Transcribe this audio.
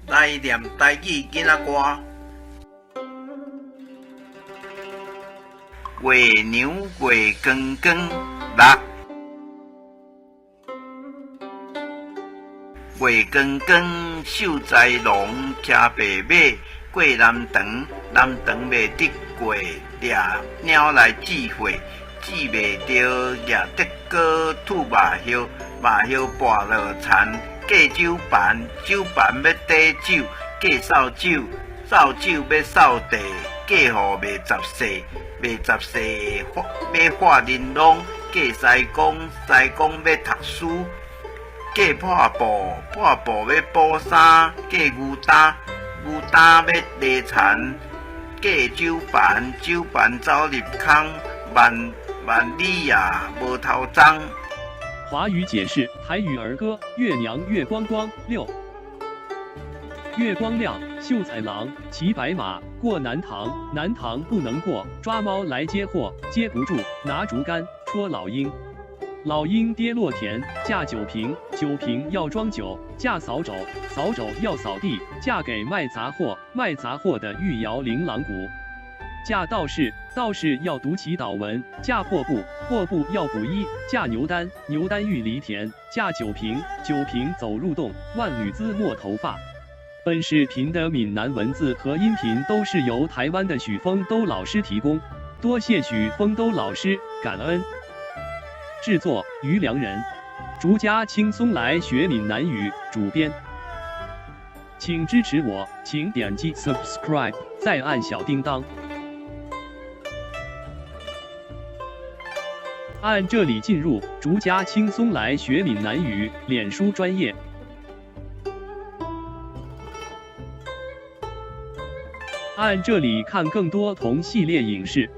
來念台語囡仔歌。月娘月光光，六。月光光，秀才郎騎白馬過南塘，南塘袂得過，掠貓來治火，治袂著，举竹篙吐肉葉，肉葉跋落田，過酒盤，酒盤欲綴酒，過掃帚，掃帚欲掃地，過雨袂十世，袂十世欲化玲瑯，過西宮，西宮欲讀書，過破布，破布欲補衫，過牛擔，牛擔欲犁田，過酒盤，酒盤走入空，萬萬里啊無頭鬃。華語解釋台語兒歌《月娘月光光》六。月光亮，秀才郎騎白馬過南塘，南塘不能過，抓貓來接貨，接不住，拿竹竿戳老鷹，老鷹跌落田，嫁酒瓶，酒瓶要裝酒，嫁掃帚，掃帚要掃地，嫁給賣雜貨，賣雜貨的欲搖琳琅鼓，嫁道士，道士要讀祈禱文，嫁破布，破布要補衣，嫁牛擔，牛擔欲犁田，嫁酒瓶，酒瓶走入洞，萬縷髭沒頭髮。本視頻的閩南文字和音頻都是由台灣的許峰都老師提供，多謝許峰都老師，感恩。製作於良人，逐家輕鬆來學閩南語，主編，請支持我，請點擊 subscribe，再按小叮當，按這裡進入逐家輕鬆來學閩南語臉書專頁。按這裡看更多同系列影視。